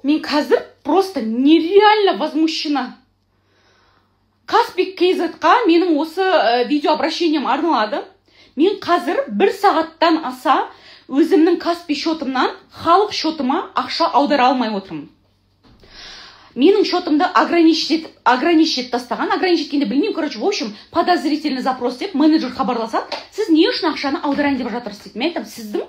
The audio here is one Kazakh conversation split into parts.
Мен қазір просто нереально возмущена. Каспи KZ-қа менің осы видео обращением арналады. Мен қазір бір сағаттан аса өзімнің Каспи счетымнан халық счетыма ақша аудара алмай отырмын. Менің счетымды ограничить тастаған. Ограничить еткенде білмеймін, короче, в общем, подозрительный запрос деп менеджер хабарласады. Сіз не үшін ақшаны аударайын деп жатырсыз дейді. Мен айтамын, сіздің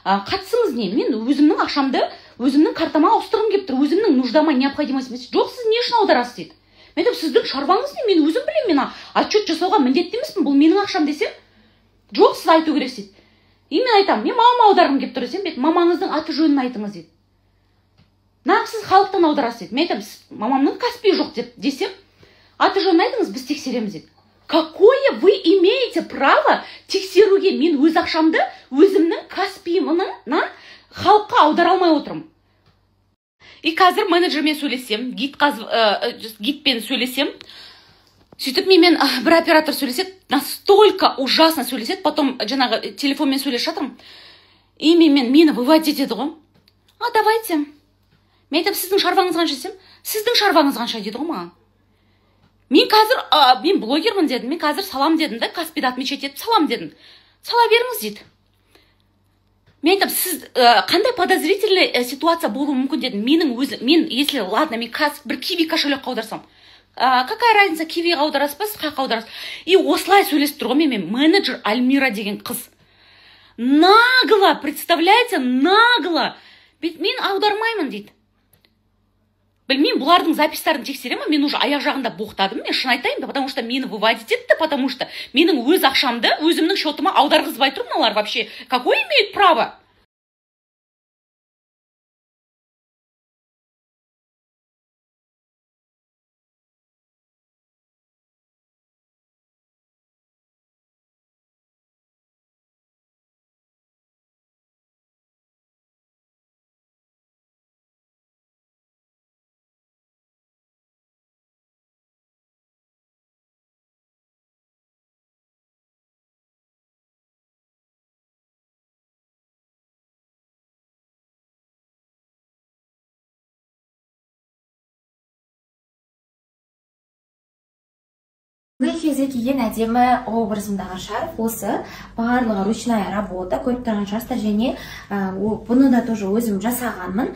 қатысыңыз не? Мен өзімнің ақшамды өзімнің картама ауыстырғым келіп тұр, өзімнің нуждама, необходимость емес. Жоқ, сіз не үшін аударасыз дейді. Мен айтамын, сіздің шаруаңыз не? Мен өзім білемін, мен отчет жасауға міндетті емеспін, бұл менің ақшам десем, жоқ, сіз айту керексіз дейді. И мен айтамын, мен мамама аударғым келіп тұр десем, мамаңыздың аты жөнін айтыңыз дейді. Нағыз сіз халықтан аударасыз дейді. Мен айтамын, мамамның Каспи жоқ деп десем, аты жөнін айтыңыз, біз тексереміз дейді. Какое вы имеете право тексеруге? Мен өз ақшамды өзімнің Каспиімнан халыққа аудара алмай отырмын. И қазір менеджермен сөйлесем, гидпен сөйлесем, сөйтіп менімен бір оператор сөйлеседі, настолько ужасно сөйлеседі, потом жаңағы телефонмен сөйлесіп жатырмын, и мені выводить етеді ғой. А давайте. Мен айтамын, сіздің шаруаңыз қанша десем, сіздің шаруаңыз қанша дейді ғой маған. Мен қазір, мен блогермін дедім, мен қазір салам дедім да, Каспиді отмечать етіп салам дедім. Сала беріңіз дейді. Мен айтамын, сіз қандай подозрительный ситуация болуы мүмкін дедім. Менің өзім, мен, если ладно, мен бір киви кошелекқа аударсам, какая разница, кивиға аударасыз ба, сіз қаяққа аударасыз? И осылай сөйлесіп тұр ғой менімен менеджер Альмира деген қыз. Нагло, представляете, нагло. Мен аудармаймын дейді. Білмеймін, бұлардың записьтарын тексере ма, мен уже аяқ жағында боқтадым, мен шын айтайын, потому что мені выводить етті, потому что менің өз ақшамды өзімнің счетыма аударғызбай тұр мыналар вообще. Какое имеют право? Эфирде киген әдемі образымдағы шарф осы, барлығы ручная работа, көріп тұрған шығарсыздар. Және бұны да тоже өзім жасағанмын.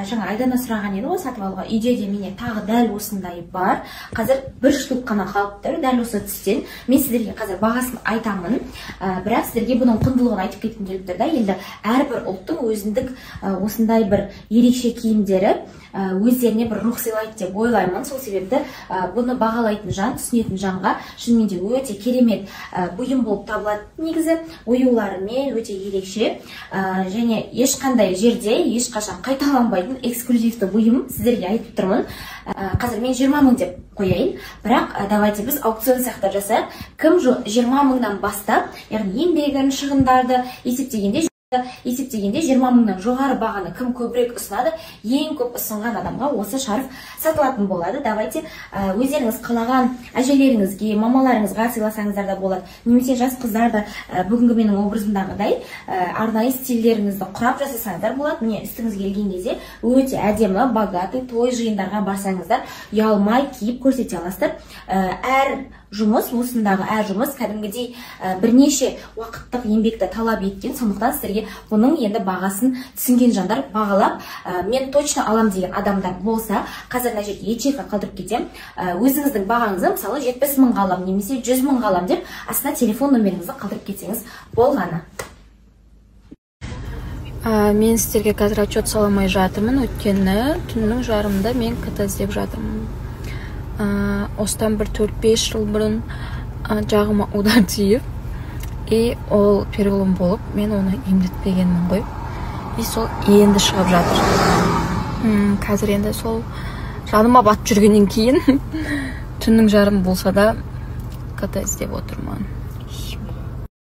Жаңа Айдана сұраған еді ғой сатып алуға. Үйде де менде тағы дәл осындай бар. Қазір бір штук қана қалып тұр дәл осы түстен. Мен сіздерге қазір бағасын айтамын, бірақ сіздерге бұның құндылығын айтып кеткім келіп тұр да. Енді әрбір ұлттың өзіндік осындай бір ерекше киімдері өздеріне бір рух сыйлайды деп ойлаймын. Сол себепті бұны бағалайтын жан, түсінетін жанға шынымен де өте керемет бұйым болып табылады. Негізі оюларымен өте ерекше, және ешқандай жерде ешқашан қайталанбайтын эксклюзивті бұйым сіздерге айтып тұрмын. Қазір мен 20 мың деп қояйын, бірақ давайте біз аукцион сияқты жасайық. Кім 20 мыңнан бастап, яғни еңбегін, шығындарды есептегенде 20 мыңнан жоғары бағаны кім көбірек ұсынады, ең көп ұсынған адамға осы шарф сатылатын болады. Давайте өздеріңіз қалаған әжелеріңізге, мамаларыңызға сыйласаңыздар да болады. Немесе жас қыздар да бүгінгі менің образымдағыдай арнайы стильдеріңізді құрап жасасаңыздар болады. Міне үстіңізге келген кезде өте әдемі, богатый той жиындарға барсаңыздар ұялмай киіп көрсете аласыздар. Әр жұмыс, осындағы әр жұмыс кәдімгідей бірнеше уақыттық еңбекті талап еткен. Сондықтан сіздерге бұның енді бағасын түсінген жандар бағалап, мен точно алам деген адамдар болса, қазір мына жерге ячейка қалдырып кетемін. Өзіңіздің бағаңызды, мысалы, 70 мыңға алам немесе 100 мыңға алам деп астына телефон номеріңізді қалдырып кетсеңіз болғаны. Мен сіздерге қазір отчет сала алмай жатырмын, өйткені түннің жарымында мен КТ іздеп жатырмын. Осыдан бір 4-5 жыл бұрын жағыма удар тиіп, и ол перелом болып, мен оны емдетпегенмін ғой. И сол енді шығып жатыр. Қазір енді сол жаныма батып жүргеннен кейін түннің жарымы болса да КТ іздеп отырмын.